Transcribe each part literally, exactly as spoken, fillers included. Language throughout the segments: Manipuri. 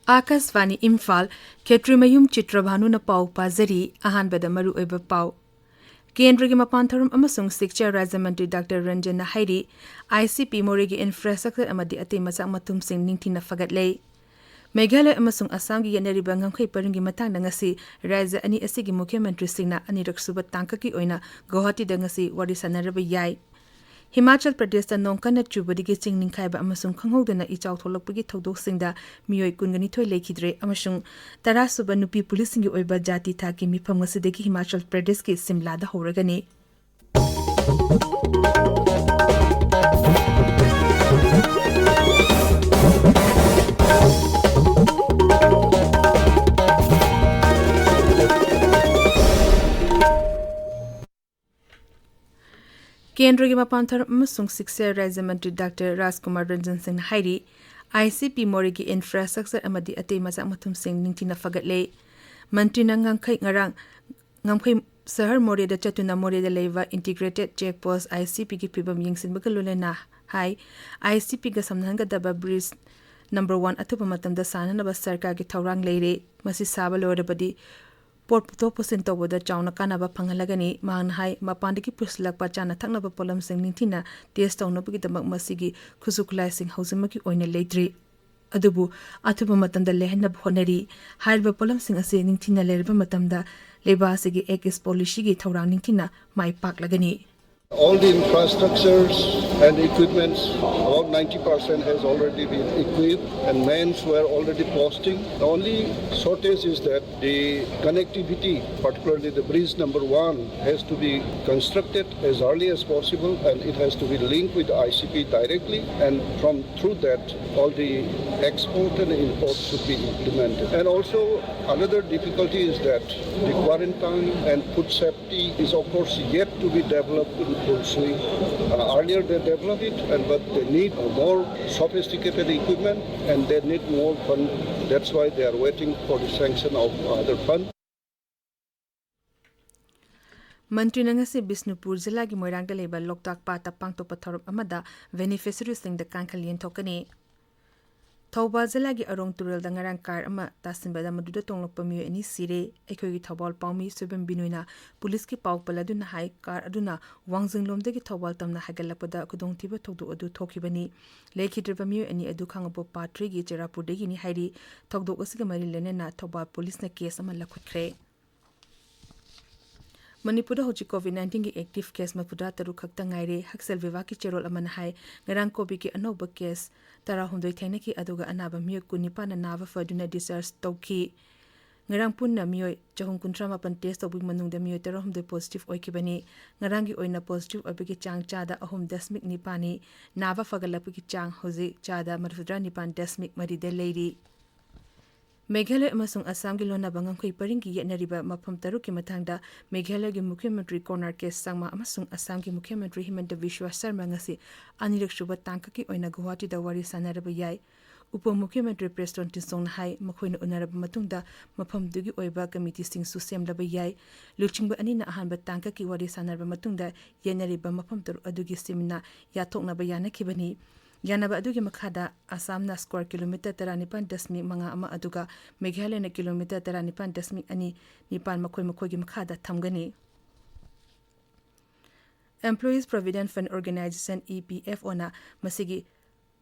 ꯑꯥꯀꯥꯁꯕꯥꯅꯤ ꯏꯝꯐꯥꯜ, ꯈꯦꯇ꯭ꯔꯤꯃꯌꯨꯝ ꯆꯤꯇ꯭ꯔꯚꯥꯅꯨꯅ ꯄꯥꯎ ꯄꯥꯖꯔꯤ꯫ ꯑꯍꯥꯟꯕꯗ ꯃꯔꯨꯑꯣꯏꯕ ꯄꯥꯎ꯫ ꯀꯦꯟꯗ꯭ꯔꯒꯤ ꯃꯄꯥꯟ ꯊꯧꯔꯝ ꯑꯃꯁꯨꯡ ꯁꯤꯛꯆꯥ ꯔꯥꯖ꯭ꯌ ꯃꯟꯇ꯭ꯔꯤ ꯗꯥꯛꯇꯔ ꯔꯟꯖꯟꯅ ꯍꯥꯏꯔꯤ, ꯑꯥꯏ ꯁꯤ ꯄꯤ ꯃꯣꯔꯦꯒꯤ ꯏꯟꯐ꯭ꯔꯥꯁ꯭ꯇ꯭ꯔꯛꯆꯔ ꯑꯃꯗꯤ ꯑꯇꯩ ꯃꯆꯥꯛ ꯃꯊꯨꯝꯁꯤꯡ ꯅꯤꯡꯊꯤꯅ ꯐꯒꯠꯂꯦ꯫ ꯃꯦꯘꯥꯂꯌ ꯑꯃꯁꯨꯡ ꯑꯁꯥꯝꯒꯤ ꯌꯦꯠꯅꯔꯤꯕ ꯉꯝꯈꯩ ꯄꯔꯤꯡꯒꯤ ꯃꯇꯥꯡꯗ ꯉꯁꯤ ꯔꯥꯖ꯭ꯌ ꯑꯅꯤ ꯑꯁꯤꯒꯤ ꯃꯨꯈ꯭ꯌ ꯃꯟꯇ꯭ꯔꯤꯁꯤꯡꯅ ꯑꯅꯤꯔꯛ ꯁꯨꯕ ꯇꯥꯡꯀꯛꯀꯤ ꯑꯣꯏꯅ ꯒꯧꯍꯥꯇꯤꯗ ꯉꯁꯤ ꯋꯥꯔꯤ ꯁꯥꯟꯅꯔꯕ ꯌꯥꯏ꯫ ꯍꯤꯃꯥꯆꯜ ꯄ꯭ꯔꯗꯦꯁꯇ ꯅꯣꯡ ꯀꯟꯅ ꯆꯨꯕꯗꯒꯤ ꯆꯤꯡ ꯅꯤꯡꯈꯥꯏꯕ ꯑꯃꯁꯨꯡ ꯈꯪꯍꯧꯗꯅ ꯏꯆꯥꯎ ꯊꯣꯛꯂꯛꯄꯒꯤ ꯊꯧꯗꯣꯛꯁꯤꯡꯗ ꯃꯤꯑꯣꯏ ꯀꯨꯟꯒ ꯅꯤꯊꯣꯏ ꯂꯩꯈꯤꯗ꯭ꯔꯦ ꯑꯃꯁꯨꯡ ꯇꯔꯥꯁꯨꯕ ꯅꯨꯄꯤ ꯄꯨꯂꯤꯁꯁꯤꯡꯒꯤ ꯑꯣꯏꯕ ꯖꯥꯇꯤ ꯊꯥꯛꯀꯤ ꯃꯤꯐꯝ ꯉꯁꯤꯗꯒꯤ ꯍꯤꯃꯥꯆꯜ ꯄ꯭ꯔꯗꯦꯁꯀꯤ ꯁꯤꯝꯂꯥꯗ ꯍꯧꯔꯒꯅꯤ꯫ ꯀꯦꯟꯗ꯭ꯔꯒꯤ ꯃꯄꯥꯟ ꯊꯧꯔꯝ ꯑꯃꯁꯨꯡ ꯁꯤꯛꯁꯥ ꯔꯥꯖ꯭ꯌ ꯃꯟꯇ꯭ꯔꯤ ꯗꯥꯛꯇꯔ ꯔꯥꯖꯀꯨꯃꯥꯔ ꯔꯟꯖꯟ ꯁꯤꯡꯅ ꯍꯥꯏꯔꯤ, ꯑꯥꯏ ꯁꯤ ꯄꯤ ꯃꯣꯔꯦꯒꯤ ꯏꯟꯐ꯭ꯔꯥꯁ꯭ꯇ꯭ꯔꯛꯆꯔ ꯑꯃꯗꯤ ꯑꯇꯩ ꯃꯆꯥꯛ ꯃꯊꯨꯝꯁꯤꯡ ꯅꯤꯡꯊꯤꯅ ꯐꯒꯠꯂꯦ꯫ ꯃꯟꯇ꯭ꯔꯤꯅ ꯉꯝꯈꯩ ꯉꯔꯥꯡ ꯉꯝꯈꯩ ꯁꯍꯔ ꯃꯣꯔꯦꯗ ꯆꯠꯇꯨꯅ ꯃꯣꯔꯦꯗ ꯂꯩꯕ integrated check post I C ꯄꯤꯒꯤ ꯐꯤꯕꯝ ꯌꯦꯡꯁꯤꯟꯕꯒ ꯂꯣꯏꯅꯅ ꯍꯥꯏ, ꯑꯥꯏ ꯁꯤ ꯄꯤꯒ ꯁꯝꯅꯍꯟꯒꯗꯕ ꯕ꯭ꯔꯤꯖ ꯅꯝꯕꯔ ꯋꯥꯟ ꯑꯊꯨꯕ ꯃꯇꯝꯗ ꯁꯥꯅꯅꯕ ꯁꯔꯀꯥꯔꯒꯤ ꯊꯧꯔꯥꯡ ꯂꯩꯔꯦ꯫ ꯃꯁꯤ ꯁꯥꯕ ꯂꯣꯏꯔꯕꯗꯤ ꯄꯣꯠ ꯄꯨꯊꯣꯛ ꯄꯨꯁꯤꯟ ꯇꯧꯕꯗ ꯆꯥꯎꯅ ꯀꯥꯟꯅꯕ ꯐꯪꯍꯜꯂꯒꯅꯤ꯫ ꯃꯍꯥꯛꯅ ꯍꯥꯏ, ꯃꯄꯥꯟꯗꯒꯤ ꯄꯨꯁꯤꯜꯂꯛꯄ ꯆꯥꯅ ꯊꯛꯅꯕ ꯄꯣꯠꯂꯝꯁꯤꯡ ꯅꯤꯡꯊꯤꯅ ꯇꯦꯁ ꯇꯧꯅꯕꯒꯤꯗꯃꯛ ꯃꯁꯤꯒꯤ ꯈꯨꯠꯁꯨ ꯈꯨꯠꯂꯥꯏꯁꯤꯡ ꯍꯧꯖꯤꯛꯃꯛꯀꯤ ꯑꯣꯏꯅ ꯂꯩꯇ꯭ꯔꯤ꯫ ꯑꯗꯨꯕꯨ ꯑꯊꯨꯕ ꯃꯇꯝꯗ ꯂꯩꯍꯟꯅꯕ ꯍꯣꯠꯅꯔꯤ꯫ ꯍꯥꯏꯔꯤꯕ ꯄꯣꯠꯂꯝꯁꯤꯡ ꯑꯁꯤ ꯅꯤꯡꯊꯤꯅ ꯂꯩꯔꯕ ꯃꯇꯝꯗ ꯂꯩꯕꯥꯛ ꯑꯁꯤꯒꯤ ꯑꯦꯛ ꯏꯁ ꯄꯣꯂꯤꯁꯤꯒꯤ ꯊꯧꯔꯥꯡ ꯅꯤꯡꯊꯤꯅ ꯃꯥꯏ ꯄꯥꯛꯂꯒꯅꯤ꯫ All the infrastructures and equipments, about ninety percent has already been equipped and mains were already posting. The only shortage is that the connectivity, particularly the bridge number one, has to be constructed as early as possible and it has to be linked with the I C P directly, and from through that all the export and import should be implemented. And also another difficulty is that the quarantine and food safety is of course yet to be developed in We'll see. Uh, earlier they developed it, and but they need more sophisticated equipment, and they need more fund. That's why they are waiting for the sanction of other fund. ꯃꯟꯇ꯭ꯔꯤꯅ ꯉꯁꯤ ꯕꯤꯁꯅꯨꯄꯨꯔ ꯖꯤꯂꯥꯒꯤ ꯃꯣꯏꯔꯥꯡꯗ ꯂꯩꯕ ꯂꯣꯛꯇꯥꯛ ꯄꯥꯠꯇ ꯄꯥꯡꯊꯣꯛꯄ ꯊꯧꯔꯝ ꯑꯃꯗ ꯕꯦꯅꯤꯐꯤꯁꯔꯤꯁꯤꯡꯗ ꯀꯥꯡꯈꯜ ꯌꯦꯟꯊꯣꯛꯀꯅꯤ꯫ ꯊꯧꯕꯥꯜ ꯖꯤꯂꯥꯒꯤ ꯑꯔꯣꯡ ꯇꯨꯔꯦꯜꯗ ꯉꯔꯥꯡ ꯀꯥꯔ ꯑꯃ ꯇꯥꯁꯤꯟꯕꯗ ꯃꯗꯨꯗ ꯇꯣꯡꯂꯛꯄ ꯃꯤꯑꯣꯏ ꯑꯅꯤ ꯁꯤꯔꯦ꯫ ꯑꯩꯈꯣꯏꯒꯤ ꯊꯧꯕꯥꯜ ꯄꯥꯎꯃꯤ ꯁꯣꯏꯕꯝ ꯕꯤꯅꯣꯏꯅ ꯄꯨꯂꯤꯁꯀꯤ ꯄꯥꯎ ꯄꯜꯂꯗꯨꯅ ꯍꯥꯏ, ꯀꯥꯔ ꯑꯗꯨꯅ ꯋꯥꯡꯖꯤꯡꯂꯣꯝꯗꯒꯤ ꯊꯧꯕꯥꯜ ꯇꯝꯅ ꯍꯥꯏꯒꯠꯂꯛꯄꯗ ꯈꯨꯗꯣꯡꯊꯤꯕ ꯊꯧꯗꯣꯛ ꯑꯗꯨ ꯊꯣꯛꯈꯤꯕꯅꯤ꯫ ꯂꯩꯈꯤꯗ꯭ꯔꯤꯕ ꯃꯤꯑꯣꯏ ꯑꯅꯤ ꯑꯗꯨ ꯈꯥꯡꯉꯕꯣꯛ ꯄꯥꯠ ꯊ꯭ꯔꯤꯒꯤ ꯆꯦꯔꯥꯄꯨꯔꯗꯒꯤꯅꯤ ꯍꯥꯏꯔꯤ꯫ ꯊꯧꯗꯣꯛ ꯑꯁꯤꯒ ꯃꯔꯤ ꯂꯩꯅꯅ ꯊꯧꯕꯥꯜ ꯄꯨꯂꯤꯁꯅ ꯀꯦꯁ ꯑꯃ ꯂꯧꯈꯠꯈ꯭ꯔꯦ꯫ ꯃꯅꯤꯄꯨꯔꯗ ꯍꯧꯖꯤꯛ ꯀꯣꯚꯤꯗ ꯅꯥꯏꯟꯇꯤꯟꯒꯤ ꯑꯦꯛꯇꯤꯚ ꯀꯦꯁ ꯃꯔꯤꯐꯨꯇꯔꯥ ꯇꯔꯨꯛ ꯈꯛꯇ ꯉꯥꯏꯔꯦ꯫ ꯍꯛꯁꯦꯜ ꯕꯤꯚꯥꯒꯀꯤ ꯆꯦꯔꯣꯜ ꯑꯃꯅ ꯍꯥꯏ, ꯉꯔꯥꯡ ꯀꯣꯚꯤꯗꯀꯤ ꯑꯅꯧꯕ ꯀꯦꯁ ꯇꯔꯥꯍꯨꯝꯗꯣꯏ ꯊꯦꯡꯅꯈꯤ, ꯑꯗꯨꯒ ꯑꯅꯥꯕ ꯃꯤꯑꯣꯏ ꯀꯨꯟꯅꯤꯄꯥꯟꯅ ꯅꯥꯕ ꯐꯗꯨꯅ ꯗꯤꯁꯆꯥꯔꯖ ꯇꯧꯈꯤ꯫ ꯉꯔꯥꯡ ꯄꯨꯟꯅ ꯃꯤꯑꯣꯏ ꯆꯍꯨꯝ ꯀꯨꯟꯊ꯭ꯔꯥ ꯃꯥꯄꯟ ꯇꯦꯁ ꯇꯧꯕꯒꯤ ꯃꯅꯨꯡꯗ ꯃꯤꯑꯣꯏ ꯇꯔꯥꯍꯨꯝꯗꯣꯏ ꯄꯣꯖꯤꯇꯤꯚ ꯑꯣꯏꯈꯤꯕꯅꯤ꯫ ꯉꯔꯥꯡꯒꯤ ꯑꯣꯏꯅ ꯄꯣꯖꯤꯇꯤꯚ ꯑꯣꯏꯕꯒꯤ ꯆꯥꯡ ꯆꯥꯗ ꯑꯍꯨꯝ ꯗꯁꯃꯤꯛ ꯅꯤꯄꯥꯟꯅꯤ꯫ ꯅꯥꯕ ꯐꯒꯠꯂꯛꯄꯒꯤ ꯆꯥꯡ ꯍꯧꯖꯤꯛ ꯆꯥꯗ ꯃꯔꯤꯐꯨꯇꯔꯥ ꯅꯤꯄꯥꯟ ꯗꯁꯃꯤꯛ ꯃꯔꯤꯗ ꯂꯩꯔꯤ꯫ ꯃꯦꯘꯥꯂꯌ ꯑꯃꯁꯨꯡ ꯑꯁꯥꯝꯒꯤ ꯂꯣꯟꯅꯕ ꯉꯝꯈꯩ ꯄꯔꯤꯡꯒꯤ ꯌꯦꯠꯅꯔꯤꯕ ꯃꯐꯝ ꯇꯔꯨꯛꯀꯤ ꯃꯇꯥꯡꯗ ꯃꯦꯘꯥꯂꯌꯒꯤ ꯃꯨꯈ꯭ꯌ ꯃꯟꯇ꯭ꯔꯤ ꯀꯣꯅꯥꯔ ꯀꯦ ꯁꯪꯃꯥ ꯑꯃꯁꯨꯡ ꯑꯁꯥꯝꯒꯤ ꯃꯨꯈ꯭ꯌ ꯃꯟꯇ꯭ꯔꯤ ꯍꯤꯃꯟꯇ ꯕꯤꯁ꯭ꯋꯥ ꯁꯔꯃ ꯉꯁꯤ ꯑꯅꯤꯔꯛꯁꯨꯕ ꯇꯥꯡꯀꯛꯀꯤ ꯑꯣꯏꯅ ꯒꯨꯋꯥꯍꯥꯇꯤꯗ ꯋꯥꯔꯤ ꯁꯥꯟꯅꯔꯕ ꯌꯥꯏ꯫ ꯎꯄ ꯃꯨꯈ꯭ꯌ ꯃꯟꯇ꯭ꯔꯤ ꯄ꯭ꯔꯦꯁꯇꯣꯟ ꯇꯤꯟꯁꯣꯡꯅ ꯍꯥꯏ, ꯃꯈꯣꯏꯅ ꯎꯅꯔꯕ ꯃꯇꯨꯡꯗ ꯃꯐꯝꯗꯨꯒꯤ ꯑꯣꯏꯕ ꯀꯃꯤꯇꯤꯁꯤꯡꯁꯨ ꯁꯦꯝꯂꯕ ꯌꯥꯏ꯫ ꯂꯨꯆꯤꯡꯕ ꯑꯅꯤꯅ ꯑꯍꯥꯟꯕ ꯇꯥꯡꯀꯛꯀꯤ ꯋꯥꯔꯤ ꯁꯥꯟꯅꯔꯕ ꯃꯇꯨꯡꯗ ꯌꯦꯠꯅꯔꯤꯕ ꯃꯐꯝ ꯇꯔꯨꯛ ꯑꯗꯨꯒꯤ ꯁꯤꯃꯅ ꯌꯥꯊꯣꯛꯅꯕ ꯌꯥꯅꯈꯤꯕꯅꯤ꯫ ꯌꯥꯅꯕ ꯑꯗꯨꯒꯤ ꯃꯈꯥꯗ ꯑꯁꯥꯝꯅ ꯁ꯭ꯀ꯭ꯋꯥꯔ ꯀꯤꯂꯣꯃꯤꯇꯔ ꯇꯔꯥꯅꯤꯄꯥꯟ ꯗꯁꯃꯤꯛ ꯃꯉꯥ ꯑꯃ ꯑꯗꯨꯒ ꯃꯦꯘꯥꯂꯌꯅ ꯀꯤꯂꯣꯃꯤꯇꯔ ꯇꯔꯥꯅꯤꯄꯥꯟ ꯗꯁꯃꯤꯛ ꯑꯅꯤ ꯅꯤꯄꯥꯟ ꯃꯈꯣꯏ ꯃꯈꯣꯏꯒꯤ ꯃꯈꯥꯗ ꯊꯝꯒꯅꯤ꯫ Employees Provident Fund Organization, E P F ꯑꯣꯅ ꯃꯁꯤꯒꯤ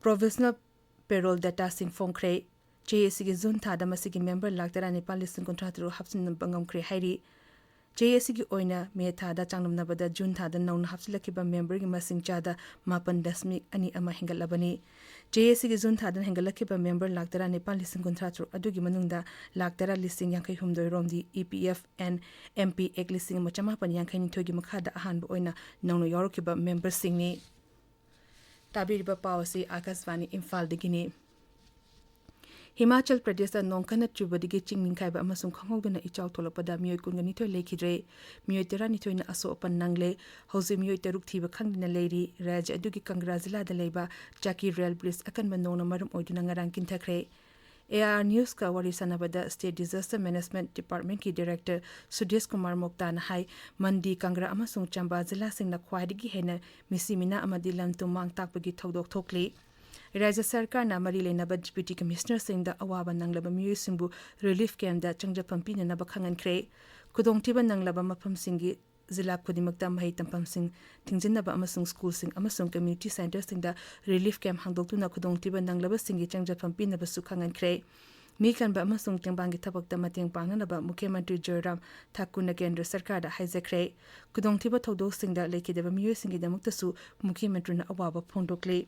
ꯄ꯭ꯔꯣꯚꯤꯖꯅꯦꯜ ꯄꯦꯔꯣꯜ ꯗꯦꯇꯥꯁꯤꯡ ꯐꯣꯡꯈ꯭ꯔꯦ꯫ ꯆꯍꯤ ꯑꯁꯤꯒꯤ ꯖꯨꯟ ꯊꯥꯗ ꯃꯁꯤꯒꯤ ꯃꯦꯝꯕꯔ ꯂꯥꯈ ꯇꯔꯥꯅꯤꯄꯥꯟ ꯂꯤꯁꯤꯡ ꯀꯨꯟꯊ꯭ꯔꯥ ꯇꯔꯨꯛ ꯍꯥꯞꯆꯤꯟꯕ ꯉꯝꯈ꯭ꯔꯦ ꯍꯥꯏꯔꯤ꯫ ꯆꯍꯤ ꯑꯁꯤꯒꯤ ꯑꯣꯏꯅ ꯃꯦ ꯊꯥꯗ ꯆꯥꯡꯗꯝꯅꯕꯗ ꯖꯨꯟ ꯊꯥꯗ ꯅꯧꯅ ꯍꯥꯞꯆꯤꯜꯂꯛꯈꯤꯕ ꯃꯦꯝꯕꯔꯒꯤ ꯃꯁꯤꯡ ꯆꯥꯗ ꯃꯥꯄꯟ ꯗꯁꯃꯤꯛ ꯑꯅꯤ ꯑꯃ ꯍꯦꯟꯒꯠꯂꯕꯅꯤ꯫ ꯆꯍꯤ ꯑꯁꯤꯒꯤ ꯖꯨꯟ ꯊꯥꯗ ꯍꯦꯟꯒꯠꯂꯛꯈꯤꯕ ꯃꯦꯝꯕꯔ ꯂꯥꯈ ꯇꯔꯥꯅꯤꯄꯥꯟ ꯂꯤꯁꯤꯡ ꯀꯨꯟꯊ꯭ꯔꯥ ꯇꯔꯨꯛ ꯑꯗꯨꯒꯤ ꯃꯅꯨꯡꯗ ꯂꯥꯈ ꯇꯔꯥ ꯂꯤꯁꯤꯡ ꯌꯥꯡꯈꯩ ꯍꯨꯝꯗꯣꯏ ꯔꯣꯝꯗꯤ E P F N M P ꯑꯦꯛ ꯂꯤꯁꯤꯡ ꯑꯃ ꯆꯃꯥꯄꯟ ꯌꯥꯡꯈꯩ ꯅꯤꯊꯣꯏꯒꯤ ꯃꯈꯥꯗ ꯑꯍꯥꯟꯕ ꯑꯣꯏꯅ ꯅꯧꯅ ꯌꯥꯎꯔꯛꯈꯤꯕ ꯃꯦꯝꯕꯔꯁꯤꯡꯅꯤ꯫ ꯇꯥꯕꯤꯔꯤꯕ ꯄꯥꯎ ꯑꯁꯤ ꯑꯥꯀꯥꯁꯕꯥꯅꯤ ꯏꯝꯐꯥꯜꯗꯒꯤꯅꯤ꯫ ꯍꯤꯃꯥꯆꯜ ꯄ꯭ꯔꯗꯦꯁꯇ ꯅꯣꯡ ꯀꯟꯅ ꯆꯨꯕꯗꯒꯤ ꯆꯤꯡ ꯅꯤꯡꯈꯥꯏꯕ ꯑꯃꯁꯨꯡ ꯈꯪꯍꯧꯗꯅ ꯏꯆꯥꯎ ꯊꯣꯛꯂꯛꯄꯗ ꯃꯤꯑꯣꯏ ꯀꯨꯟꯒ ꯅꯤꯊꯣꯏ ꯂꯩꯈꯤꯗ꯭ꯔꯦ꯫ ꯃꯤꯑꯣꯏ ꯇꯔꯥꯅꯤꯊꯣꯏꯅ ꯑꯁꯣꯛ ꯑꯄꯟ ꯅꯪꯂꯦ꯫ ꯍꯧꯖꯤꯛ ꯃꯤꯑꯣꯏ ꯇꯔꯨꯛ ꯊꯤꯕ ꯈꯪꯗꯅ ꯂꯩꯔꯤ꯫ ꯔꯥꯖ꯭ꯌ ꯑꯗꯨꯒꯤ ꯀꯪꯒ꯭ꯔꯥ ꯖꯤꯂꯥꯗ ꯂꯩꯕ ꯆꯥꯀꯤ ꯔꯦꯜ ꯕ꯭ꯔꯤꯖ ꯑꯀꯟꯕ ꯅꯣꯡꯅ ꯃꯔꯝ ꯑꯣꯏꯗꯨꯅ ꯉꯔꯥꯡ ꯀꯤꯟꯊꯈ꯭ꯔꯦ꯫ ꯑꯦ ꯑꯥꯔ ꯅ꯭ꯌꯨꯁꯀ ꯋꯥꯔꯤ ꯁꯥꯟꯅꯕꯗ ꯁ꯭ꯇꯦꯠ ꯗꯤꯖꯥꯁꯇꯔ ꯃꯦꯅꯦꯖꯃꯦꯟꯠ ꯗꯤꯄꯥꯔꯠꯃꯦꯟꯠꯀꯤ ꯗꯥꯏꯔꯦꯛꯇꯔ ꯁꯨꯗꯦꯁ ꯀꯨꯃꯥꯔ ꯃꯣꯛꯇꯥꯅ ꯍꯥꯏ, ꯃꯟꯗꯤ, ꯀꯪꯒ꯭ꯔꯥ ꯑꯃꯁꯨꯡ ꯆꯝꯕꯥ ꯖꯤꯂꯥꯁꯤꯡꯅ ꯈ꯭ꯋꯥꯏꯗꯒꯤ ꯍꯦꯟꯅ ꯃꯤꯁꯤ ꯃꯤꯅꯥ ꯑꯃꯗꯤ ꯂꯟ ꯊꯨꯝ ꯃꯥꯡ ꯇꯥꯛꯄꯒꯤ ꯊꯧꯗꯣꯛ ꯊꯣꯛꯂꯤ꯫ ꯔꯥꯖ꯭ꯌ ꯁꯔꯀꯥꯔꯅ ꯃꯔꯤ ꯂꯩꯅꯕ ꯗꯤꯄ꯭ꯌꯨꯇꯤ ꯀꯃꯤꯁꯅꯔꯁꯤꯡꯗ ꯑꯋꯥꯕ ꯅꯪꯂꯕ ꯃꯤꯑꯣꯏꯁꯤꯡꯕꯨ ꯔꯤꯂꯤꯐ ꯀꯦꯝꯞꯇ ꯆꯪꯖꯐꯝ ꯄꯤꯅꯅꯕ ꯈꯪꯍꯟꯈ꯭ꯔꯦ꯫ ꯈꯨꯗꯣꯡꯊꯤꯕ ꯅꯪꯂꯕ ꯃꯐꯝꯁꯤꯡꯒꯤ ꯖꯤꯂꯥ ꯈꯨꯗꯤꯡꯃꯛꯇ ꯃꯍꯩ ꯇꯝꯐꯝꯁꯤꯡ ꯊꯤꯡꯖꯤꯟꯅꯕ ꯑꯃꯁꯨꯡ ꯁ꯭ꯀꯨꯜꯁꯤꯡ ꯑꯃꯁꯨꯡ ꯀꯝꯃ꯭ꯌꯨꯅꯤꯇꯤ ꯁꯦꯟꯇꯔꯁꯤꯡꯗ ꯔꯤꯂꯤꯐ ꯀꯦꯝꯞ ꯍꯥꯡꯗꯣꯛꯇꯨꯅ ꯈꯨꯗꯣꯡꯊꯤꯕ ꯅꯪꯂꯕꯁꯤꯡꯒꯤ ꯆꯪꯖꯐꯝ ꯄꯤꯅꯕꯁꯨ ꯈꯪꯍꯟꯈ꯭ꯔꯦ꯫ ꯃꯤ ꯀꯟꯕ ꯑꯃꯁꯨꯡ ꯇꯦꯡꯕꯥꯡꯒꯤ ꯊꯕꯛꯇ ꯃꯇꯦꯡ ꯄꯥꯡꯅꯅꯕ ꯃꯨꯈ꯭ꯌ ꯃꯟꯇ꯭ꯔꯤ ꯖꯣꯏꯔꯥꯝ ꯊꯥꯀꯨꯔꯅ ꯀꯦꯟꯗ꯭ꯔ ꯁꯔꯀꯥꯔꯗ ꯍꯥꯏꯖꯈ꯭ꯔꯦ꯫ ꯈꯨꯗꯣꯡꯊꯤꯕ ꯊꯧꯗꯣꯛꯁꯤꯡꯗ ꯂꯩꯈꯤꯗꯕ ꯃꯤꯑꯣꯏꯁꯤꯡꯒꯤꯗꯃꯛꯇꯁꯨ ꯃꯨꯈ꯭ꯌ ꯃꯟꯇ꯭ꯔꯤꯅ ꯑꯋꯥꯕ ꯐꯣꯡꯗꯣꯛꯂꯤ꯫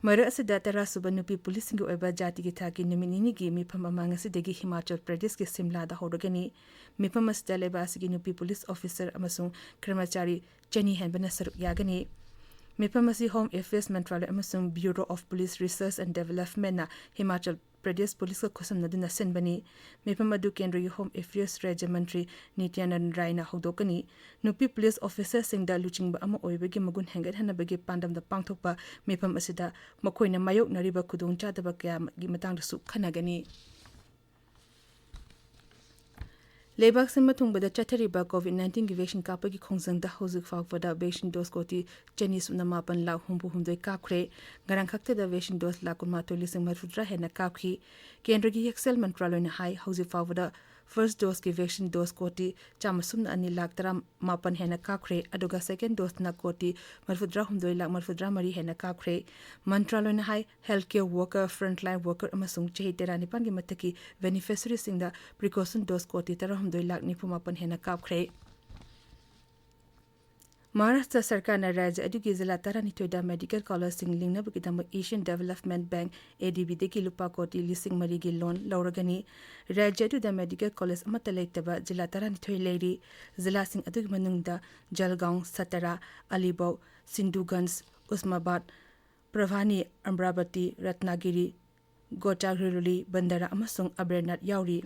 ꯃꯔꯛ ꯑꯁꯤꯗ, ꯇꯔꯥꯁꯨꯕ ꯅꯨꯄꯤ ꯄꯨꯂꯤꯁꯁꯤꯡꯒꯤ ꯑꯣꯏꯕ ꯖꯥꯇꯤꯒꯤ ꯊꯥꯛꯀꯤ ꯅꯨꯃꯤꯠ ꯅꯤꯅꯤꯒꯤ ꯃꯤꯐꯝ ꯑꯃ ꯉꯁꯤꯗꯒꯤ ꯍꯤꯃꯥꯆꯜ ꯄ꯭ꯔꯗꯦꯁꯀꯤ ꯁꯤꯝꯂꯥꯗ ꯍꯧꯔꯒꯅꯤ꯫ ꯃꯤꯐꯝ ꯑꯁꯤꯗ ꯂꯩꯕꯥꯛ ꯑꯁꯤꯒꯤ ꯅꯨꯄꯤ ꯄꯨꯂꯤꯁ ꯑꯣꯐꯤꯁꯔ ꯑꯃꯁꯨꯡ ꯀꯔꯃꯆꯥꯔꯤ ꯆꯅꯤ ꯍꯦꯟꯕꯅ ꯁꯔꯨꯛ ꯌꯥꯒꯅꯤ꯫ ꯃꯤꯐꯝ ꯑꯁꯤ ꯍꯣꯝ ꯑꯦꯐꯤꯌꯔꯁ ꯃꯟꯇ꯭ꯔꯥꯂꯌ ꯑꯃꯁꯨꯡ bureau of police research and ꯗꯦꯕꯂꯞꯃꯦꯟꯠꯅ ꯍꯤꯃꯥꯆꯜ ꯄ꯭ꯔꯗꯦꯁ ꯄꯨꯂꯤꯁꯀ ꯈꯨꯠꯁꯝꯅꯗꯨꯅ ꯁꯤꯟꯕꯅꯤ꯫ ꯃꯤꯐꯝ ꯑꯗꯨ ꯀꯦꯟꯗ꯭ꯔꯒꯤ ꯍꯣꯝ ꯑꯦꯐꯤꯌꯔꯁ ꯔꯥꯖ꯭ꯌ ꯃꯟꯇ꯭ꯔꯤ ꯅꯤꯇ꯭ꯌꯥꯅꯟ ꯔꯥꯏꯅ ꯍꯧꯗꯣꯛꯀꯅꯤ꯫ ꯅꯨꯄꯤ ꯄꯨꯂꯤꯁ ꯑꯣꯐꯤꯁꯔꯁꯤꯡꯗ ꯂꯨꯆꯤꯡꯕ ꯑꯃ ꯑꯣꯏꯕꯒꯤ ꯃꯒꯨꯟ ꯍꯦꯟꯒꯠꯍꯟꯅꯕꯒꯤ ꯄꯥꯟꯗꯝꯗ ꯄꯥꯡꯊꯣꯛꯄ ꯃꯤꯐꯝ ꯑꯁꯤꯗ ꯃꯈꯣꯏꯅ ꯃꯥꯌꯣꯛꯅꯔꯤꯕ ꯈꯨꯗꯣꯡꯆꯥꯗꯕ ꯀꯌꯥꯒꯤ ꯃꯇꯥꯡꯗꯁꯨ ꯈꯟꯅꯒꯅꯤ꯫ ꯂꯩꯕꯥꯛ ꯁꯤꯟꯕ ꯊꯨꯡꯕꯗ ꯆꯠꯊꯔꯤꯕ ꯀꯣꯚꯤꯗ ꯅꯥꯏꯟꯇꯤꯟꯒꯤ ꯚꯦꯛꯁꯤꯟ ꯀꯥꯞꯄꯒꯤ ꯈꯣꯡꯖꯪꯗ ꯍꯧꯖꯤꯛ ꯐꯥꯎꯕꯗ ꯚꯦꯛꯁꯤꯟ ꯗꯣꯁ ꯀꯣꯇꯤ ꯆꯅꯤ ꯁꯨꯞꯅ ꯃꯥꯄꯟ ꯂꯥꯈ ꯍꯨꯝꯐꯨ ꯍꯨꯝꯗꯣꯏ ꯀꯥꯞꯈ꯭ꯔꯦ꯫ ꯉꯔꯥꯡ ꯈꯛꯇꯗ ꯚꯦꯛꯁꯤꯟ ꯗꯣꯁ ꯂꯥꯈ ꯀꯨꯟꯃꯥꯊꯣꯏ ꯂꯤꯁꯤꯡ ꯃꯔꯤꯐꯨꯇꯔꯥ ꯍꯦꯟꯅ ꯀꯥꯞꯈꯤ꯫ ꯀꯦꯟꯗ꯭ꯔꯒꯤ ꯍꯛꯁꯦꯜ ꯃꯟꯇ꯭ꯔꯥꯂꯣꯏꯅ ꯍꯥꯏ, ꯍꯧꯖꯤꯛ ꯐꯥꯎꯕꯗ ꯐꯥꯔꯁ ꯗꯣꯁꯀꯤ ꯚꯦꯛꯁꯤꯟ ꯗꯣꯁ ꯀꯣꯇꯤ ꯆꯥꯝꯃ ꯁꯨꯞꯅ ꯑꯅꯤ ꯂꯥꯈ ꯇꯔꯥꯃꯥꯄꯟ ꯍꯦꯟꯅ ꯀꯥꯞꯈ꯭ꯔꯦ, ꯑꯗꯨꯒ ꯁꯦꯀꯦꯟ ꯗꯣꯁꯅ ꯀꯣꯇꯤ ꯃꯔꯤꯐꯨꯇꯔꯥ ꯍꯨꯝꯗꯣꯏ ꯂꯥꯈ ꯃꯔꯤꯐꯨꯇꯔꯥ ꯃꯔꯤ ꯍꯦꯟꯅ ꯀꯥꯞꯈ꯭ꯔꯦ꯫ ꯃꯟꯇ꯭ꯔꯥꯂꯣꯏꯅ ꯍꯥꯏ, health care worker, frontline worker ꯑꯃꯁꯨꯡ ꯆꯍꯤ ꯇꯔꯥꯅꯤꯄꯥꯟꯒꯤ ꯃꯊꯛꯀꯤ ꯕꯦꯅꯤꯐꯤꯁꯔꯤꯁꯤꯡꯗ ꯄ꯭ꯔꯤꯀꯣꯁꯟ ꯗꯣꯁ ꯀꯣꯇꯤ ꯇꯔꯥꯍꯨꯝꯗꯣꯏ ꯂꯥꯈ ꯅꯤꯐꯨꯃꯥꯄꯟ ꯍꯦꯟꯅ ꯀꯥꯞꯈ꯭ꯔꯦ꯫ ꯃꯍꯥꯔꯥꯁꯇ꯭ꯔ ꯁꯔꯀꯥꯔꯅ ꯔꯥꯖ꯭ꯌ ꯑꯗꯨꯒꯤ ꯖꯤꯂꯥ ꯇꯔꯥꯅꯤꯊꯣꯏꯗ ꯃꯦꯗꯤꯀꯦꯜ ꯀꯣꯂꯦꯖꯁꯤꯡ ꯂꯤꯡꯅꯕꯒꯤꯗꯃꯛ ꯑꯦꯁꯤꯌꯥꯟ ꯗꯦꯕꯂꯞꯃꯦꯟꯠ ꯕꯦꯡꯛ, ꯑꯦ ꯗꯤ ꯕꯤꯗꯒꯤ ꯂꯨꯄꯥ ꯀꯣꯇꯤ ꯂꯤꯁꯤꯡ ꯃꯔꯤꯒꯤ ꯂꯣꯟ ꯂꯧꯔꯒꯅꯤ꯫ ꯔꯥꯖ꯭ꯌ ꯑꯗꯨꯗ ꯃꯦꯗꯤꯀꯦꯜ ꯀꯣꯂꯦꯖ ꯑꯃꯠꯇ ꯂꯩꯇꯕ ꯖꯤꯂꯥ ꯇꯔꯥꯅꯤꯊꯣꯏ ꯂꯩꯔꯤ꯫ ꯖꯤꯂꯥꯁꯤꯡ ꯑꯗꯨꯒꯤ ꯃꯅꯨꯡꯗ ꯖꯜꯒꯥꯎ, ꯁꯇꯔꯥ, ꯑꯂꯤꯕꯧ, ꯁꯤꯟꯙꯨꯒꯟꯖ, ꯎꯁꯃꯥꯕꯥꯗ, ꯄ꯭ꯔꯚꯥꯅꯤ, ꯑꯝꯕ꯭ꯔꯥꯕꯇꯤ, ꯔꯠꯅꯥꯒꯤꯔꯤ, ꯒꯣꯆꯥꯒ꯭ꯔꯤꯂꯨꯂꯤ, ꯕꯟꯗꯥꯔꯥ ꯑꯃꯁꯨꯡ ꯑꯕꯦꯔꯅꯥꯊ ꯌꯥꯎꯔꯤ꯫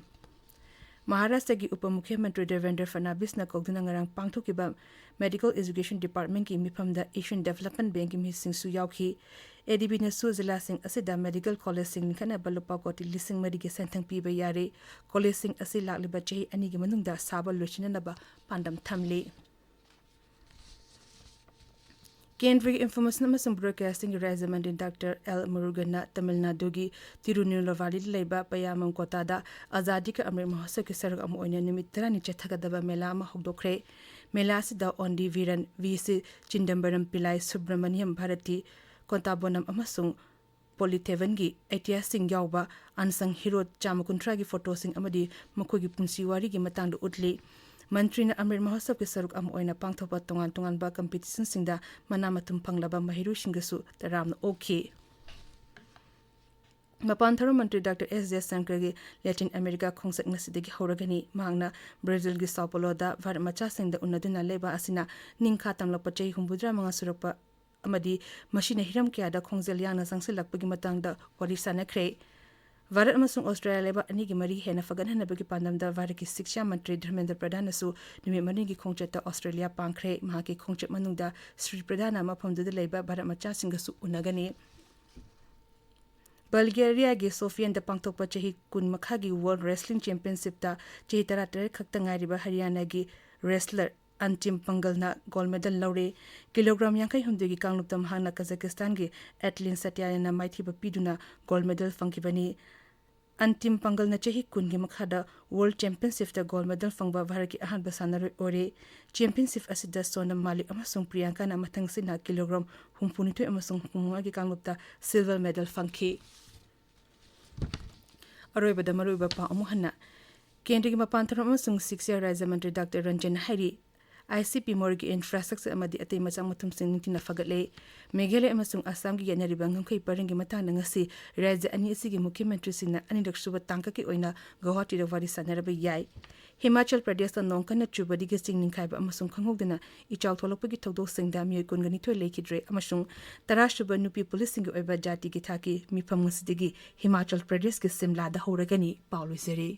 ꯃꯍꯥꯔꯥꯁꯇ꯭ꯔꯒꯤ ꯎꯄ ꯃꯨꯈ꯭ꯌ ꯃꯟꯇ꯭ꯔꯤ ꯗꯦꯕꯦꯟꯗ꯭ꯔ ꯐꯗꯅꯥꯕꯤꯁꯅ ꯀꯧꯗꯨꯅ ꯉꯔꯥꯡ ꯄꯥꯡꯊꯣꯛꯈꯤꯕ ꯃꯦꯗꯤꯀꯦꯜ ꯑꯦꯖꯨꯀꯦꯁꯟ ꯗꯤꯄꯥꯔꯠꯃꯦꯟꯠꯀꯤ ꯃꯤꯐꯝꯗ ꯑꯦꯁꯤꯌꯥꯟ ꯗꯤꯕꯦꯂꯞꯃꯦꯟꯠ ꯕꯦꯡꯛꯀꯤ ꯃꯤꯁꯤꯡꯁꯨ ꯌꯥꯎꯈꯤ꯫ ꯑꯦꯗꯤꯕꯤꯅꯁꯨ ꯖꯤꯂꯥꯁꯤꯡ ꯑꯁꯤꯗ ꯃꯦꯗꯤꯀꯦꯜ ꯀꯣꯂꯦꯖꯁꯤꯡ ꯂꯤꯡꯈꯠꯅꯕ ꯂꯨꯄꯥ ꯀꯣꯇꯤ ꯂꯤꯁꯤꯡ ꯃꯔꯤꯒꯤ ꯁꯦꯟꯊꯪ ꯄꯤꯕ ꯌꯥꯔꯦ꯫ ꯀꯣꯂꯦꯖꯁꯤꯡ ꯑꯁꯤ ꯂꯥꯛꯂꯤꯕ ꯆꯍꯤ ꯑꯅꯤꯒꯤ ꯃꯅꯨꯡꯗ ꯁꯥꯕ ꯂꯣꯏꯁꯤꯟꯅꯅꯕ ꯄꯥꯟꯗꯝ ꯊꯝꯂꯤ꯫ ꯀꯦꯟꯗ꯭ꯔꯒꯤ ꯏꯟꯐꯣꯔꯃꯦꯁꯟ ꯑꯃꯁꯨꯡ ꯕ꯭ꯔꯣꯗꯀꯥꯁꯇꯤꯡꯒꯤ ꯔꯥꯖ꯭ꯌ ꯃꯟꯇ꯭ꯔꯤ ꯗꯥꯛꯇꯔ ꯑꯦꯜ ꯃꯨꯔꯨꯒꯟꯅ ꯇꯃꯤꯜ ꯅꯥꯗꯨꯒꯤ ꯇꯤꯔꯨꯅꯤꯜꯂꯋꯥꯂꯤꯗ ꯂꯩꯕ ꯄꯌꯥꯃꯝ ꯀꯣꯇꯥꯗ ꯑꯖꯥꯗꯤ ꯀ ꯑꯃ꯭ꯔꯤꯠ ꯃꯍꯣꯠꯁꯕꯀꯤ ꯁꯔꯨꯛ ꯑꯃ ꯑꯣꯏꯅ ꯅꯨꯃꯤꯠ ꯇꯔꯥꯅꯤ ꯆꯠꯊꯒꯗꯕ ꯃꯦꯂꯥ ꯑꯃ ꯍꯧꯗꯣꯛꯈ꯭ꯔꯦ꯫ ꯃꯦꯂꯥ ꯑꯁꯤꯗ ꯑꯣꯟꯗꯤ ꯚꯤꯔꯟ ꯚꯤ ꯁꯤ ꯆꯤꯗꯝꯕꯔꯝ ꯄꯤꯂꯥꯏ ꯁꯨꯕ꯭ꯔꯃꯅꯤꯌꯝ ꯚꯥꯔꯇꯤ ꯀꯣꯟꯇꯥꯕꯣꯅꯝ ꯑꯃꯁꯨꯡ ꯄꯣꯂꯤꯊꯦꯕꯟꯒꯤ ꯑꯥꯏꯇꯤꯌꯥꯁꯤꯡ ꯌꯥꯎꯕ ꯑꯟꯁꯪ ꯍꯤꯔꯣ ꯆꯥꯝꯃ ꯀꯨꯟꯊ꯭ꯔꯥꯒꯤ ꯐꯣꯇꯣꯁꯤꯡ ꯑꯃꯗꯤ ꯃꯈꯣꯏꯒꯤ ꯄꯨꯟꯁꯤ ꯋꯥꯔꯤꯒꯤ ꯃꯇꯥꯡꯗ ꯎꯠꯂꯤ꯫ ꯃꯟꯇ꯭ꯔꯤꯅ ꯑꯃ꯭ꯔꯤꯠ ꯃꯍꯣꯠꯁꯕꯀꯤ ꯁꯔꯨꯛ ꯑꯃ ꯑꯣꯏꯅ ꯄꯥꯡꯊꯣꯛꯄ ꯇꯣꯉꯥꯟ ꯇꯣꯉꯥꯟꯕ ꯀꯝꯄꯤꯇꯤꯁꯟꯁꯤꯡꯗ ꯃꯅꯥ ꯃꯊꯨꯝ ꯐꯪꯂꯕ ꯃꯍꯩꯔꯣꯏꯁꯤꯡꯒꯁꯨ ꯇꯔꯥꯝꯅ ꯑꯣꯛꯈꯤ꯫ ꯃꯄꯥꯟ ꯊꯧꯔꯝ ꯃꯟꯇ꯭ꯔꯤ ꯗꯥꯛꯇꯔ ꯑꯦꯁ ꯖꯌꯁꯪꯀꯔꯒꯤ ꯂꯦꯇꯤꯟ ꯑꯃꯦꯔꯤꯀꯥ ꯈꯣꯡꯆꯠ ꯉꯁꯤꯗꯒꯤ ꯍꯧꯔꯒꯅꯤ꯫ ꯃꯍꯥꯛꯅ ꯕ꯭ꯔꯥꯖꯤꯜꯒꯤ ꯁꯥꯎ ꯄꯣꯂꯣꯗ ꯚꯥꯔꯠ ꯃꯆꯥꯁꯤꯡꯗ ꯎꯅꯗꯨꯅ ꯂꯩꯕꯥꯛ ꯑꯁꯤꯅ ꯅꯤꯡꯈꯥ ꯇꯝꯂꯛꯄ ꯆꯍꯤ ꯍꯨꯝꯐꯨꯇꯔꯥ ꯃꯉꯥ ꯁꯨꯔꯛꯄ ꯑꯃꯗꯤ ꯃꯁꯤꯅ ꯍꯤꯔꯝ ꯀꯌꯥꯗ ꯈꯣꯡꯖꯦꯜ ꯌꯥꯡꯅ ꯆꯪꯁꯤꯜꯂꯛꯄꯒꯤ ꯃꯇꯥꯡꯗ ꯋꯥꯔꯤ ꯁꯥꯅꯈ꯭ꯔꯦ꯫ ꯚꯥꯔꯠ ꯑꯃꯁꯨꯡ ꯑꯣꯁꯇ꯭ꯔꯦꯂꯤꯌꯥ ꯂꯩꯕꯥꯛ ꯑꯅꯤꯒꯤ ꯃꯔꯤ ꯍꯦꯟꯅ ꯐꯒꯠꯍꯟꯅꯕꯒꯤ ꯄꯥꯟꯗꯝꯗ ꯚꯥꯔꯠꯀꯤ ꯁꯤꯛꯁꯥ ꯃꯟꯇ꯭ꯔꯤ ꯙꯔꯃꯦꯟꯗ꯭ꯔ ꯄ꯭ꯔꯙꯥꯟꯅꯁꯨ ꯅꯨꯃꯤꯠ ꯃꯔꯤꯅꯤꯒꯤ ꯈꯣꯡꯆꯠꯇ ꯑꯣꯁꯇ꯭ꯔꯦꯂꯤꯌꯥ ꯄꯥꯡꯈ꯭ꯔꯦ꯫ ꯃꯍꯥꯛꯀꯤ ꯈꯣꯡꯆꯠ ꯃꯅꯨꯡꯗ ꯁ꯭ꯔꯤ ꯄ꯭ꯔꯙꯥꯟꯅ ꯃꯐꯝꯗꯨꯗ ꯂꯩꯕ ꯚꯥꯔꯠ ꯃꯆꯥꯁꯤꯡꯒꯁꯨ ꯎꯅꯒꯅꯤ꯫ ꯕꯜꯒꯦꯔꯤꯌꯥꯒꯤ ꯁꯣꯐꯤꯌꯟꯗ ꯄꯥꯡꯊꯣꯛꯄ ꯆꯍꯤ ꯀꯨꯟ ꯃꯈꯥꯒꯤ ꯋꯥꯔꯜꯗ ꯔꯦꯁꯂꯤꯡ ꯆꯦꯝꯄꯤꯌꯟꯁꯤꯞꯇ ꯆꯍꯤ ꯇꯔꯥꯇꯔꯦꯠ ꯈꯛꯇ ꯉꯥꯏꯔꯤꯕ ꯍꯔꯤꯌꯥꯅꯥꯒꯤ ꯔꯦꯁꯂꯔ ꯑꯟꯇꯤꯝ ꯄꯪꯒꯜꯅ ꯒꯣꯜꯗ ꯃꯦꯗꯜ ꯂꯧꯔꯦ꯫ ꯀꯤꯂꯣꯒ꯭ꯔꯥꯝ ꯌꯥꯡꯈꯩ ꯍꯨꯝꯗꯣꯏꯒꯤ ꯀꯥꯡꯂꯨꯞꯇ ꯃꯍꯥꯛꯅ ꯀꯖꯥꯀꯤꯁꯇꯥꯟꯒꯤ ꯑꯦꯠꯂꯤꯟ ꯁꯇ꯭ꯌꯥꯌꯟꯅ ꯃꯥꯏꯊꯤꯕ ꯄꯤꯗꯨꯅ ꯒꯣꯜꯗ ꯃꯦꯗꯜ ꯐꯪꯈꯤꯕꯅꯤ꯫ ꯑꯟꯇꯤꯝ ꯄꯪꯒꯜꯅ ꯆꯍꯤ ꯀꯨꯟꯒꯤ ꯃꯈꯥꯗ ꯋꯥꯔꯜꯗ ꯆꯦꯝꯄꯤꯌꯟꯁꯤꯞꯇ ꯒꯣꯜꯗ ꯃꯦꯗꯜ ꯐꯪꯕ ꯚꯥꯔꯠꯀꯤ ꯑꯍꯥꯟꯕ ꯁꯥꯟꯅꯔꯣꯏ ꯑꯣꯏꯔꯦ꯫ ꯆꯦꯝꯄꯤꯌꯟꯁꯤꯞ ꯑꯁꯤꯗ ꯁꯣꯅꯝ ꯃꯥꯂꯤꯛ ꯑꯃꯁꯨꯡ ꯄ꯭ꯔꯤꯌꯥꯡꯀꯥꯅ ꯃꯊꯪꯁꯤꯠꯅ ꯀꯤꯂꯣꯒ꯭ꯔꯥꯝ ꯍꯨꯝꯐꯨꯅꯤꯊꯣꯏ ꯑꯃꯁꯨꯡ ꯍꯨꯝꯐꯨꯃꯉꯥꯒꯤ ꯀꯥꯡꯂꯨꯞꯇ ꯁꯤꯜꯚꯔ ꯃꯦꯗꯜ ꯐꯪꯈꯤ꯫ ꯑꯔꯣꯏꯕꯗ ꯃꯔꯨꯑꯣꯏꯕ ꯄꯥꯎ ꯑꯃꯨꯛ ꯍꯟꯅ꯫ ꯀꯦꯟꯗ꯭ꯔꯒꯤ ꯃꯄꯥꯟ ꯊꯧꯔꯝ ꯑꯃꯁꯨꯡ ꯁꯤꯛꯁꯥ ꯔꯥꯖ꯭ꯌ ꯃꯟꯇ꯭ꯔꯤ ꯗꯥꯛꯇꯔ ꯔꯟꯖꯟ ꯍꯥꯏꯔꯤ, ꯑꯥꯏ ꯁꯤ ꯄꯤ ꯃꯣꯔꯒꯤ ꯏꯟꯐ꯭ꯔꯥꯁ꯭ꯇ꯭ꯔꯛꯆꯔ ꯑꯃꯗꯤ ꯑꯇꯩ ꯃꯆꯥꯛ ꯃꯊꯨꯝꯁꯤꯡ ꯅꯤꯡꯊꯤꯅ ꯐꯒꯠꯂꯦ꯫ ꯃꯦꯘꯥꯂꯌ ꯑꯃꯁꯨꯡ ꯑꯁꯥꯝꯒꯤ ꯌꯦꯠꯅꯔꯤꯕ ꯉꯝꯈꯩ ꯄꯔꯤꯡꯒꯤ ꯃꯇꯥꯡꯗ ꯉꯁꯤ ꯔꯥꯖ꯭ꯌ ꯑꯅꯤ ꯑꯁꯤꯒꯤ ꯃꯨꯈ꯭ꯌ ꯃꯟꯇ꯭ꯔꯤꯁꯤꯡꯅ ꯑꯅꯤꯔꯛ ꯁꯨꯕ ꯇꯥꯡꯀꯛꯀꯤ ꯑꯣꯏꯅ ꯒꯧꯍꯥꯇꯤꯗ ꯋꯥꯔꯤ ꯁꯥꯟꯅꯔꯕ ꯌꯥꯏ꯫ ꯍꯤꯃꯥꯆꯜ ꯄ꯭ꯔꯗꯦꯁꯇ ꯅꯣꯡ ꯀꯟꯅ ꯆꯨꯕꯗꯒꯤ ꯆꯤꯡ ꯅꯤꯡꯈꯥꯏꯕ ꯑꯃꯁꯨꯡ ꯈꯪꯍꯧꯗꯅ ꯏꯆꯥꯎ ꯊꯣꯛꯂꯛꯄꯒꯤ ꯊꯧꯗꯣꯛꯁꯤꯡꯗ ꯃꯤꯑꯣꯏ ꯀꯨꯟꯒ ꯅꯤꯊꯣꯏ ꯂꯩꯈꯤꯗ꯭ꯔꯦ ꯑꯃꯁꯨꯡ ꯇꯔꯥꯁꯨꯕ ꯅꯨꯄꯤ ꯄꯨꯂꯤꯁꯁꯤꯡꯒꯤ ꯑꯣꯏꯕ ꯖꯥꯇꯤꯒꯤ ꯊꯥꯛꯀꯤ ꯃꯤꯐꯝ ꯉꯁꯤꯗꯒꯤ ꯍꯤꯃꯥꯆꯜ ꯄ꯭ꯔꯗꯦꯁꯀꯤ ꯁꯤꯝꯂꯥꯗ ꯍꯧꯔꯒꯅꯤ꯫ ꯄꯥꯎ ꯂꯣꯏꯖꯔꯦ꯫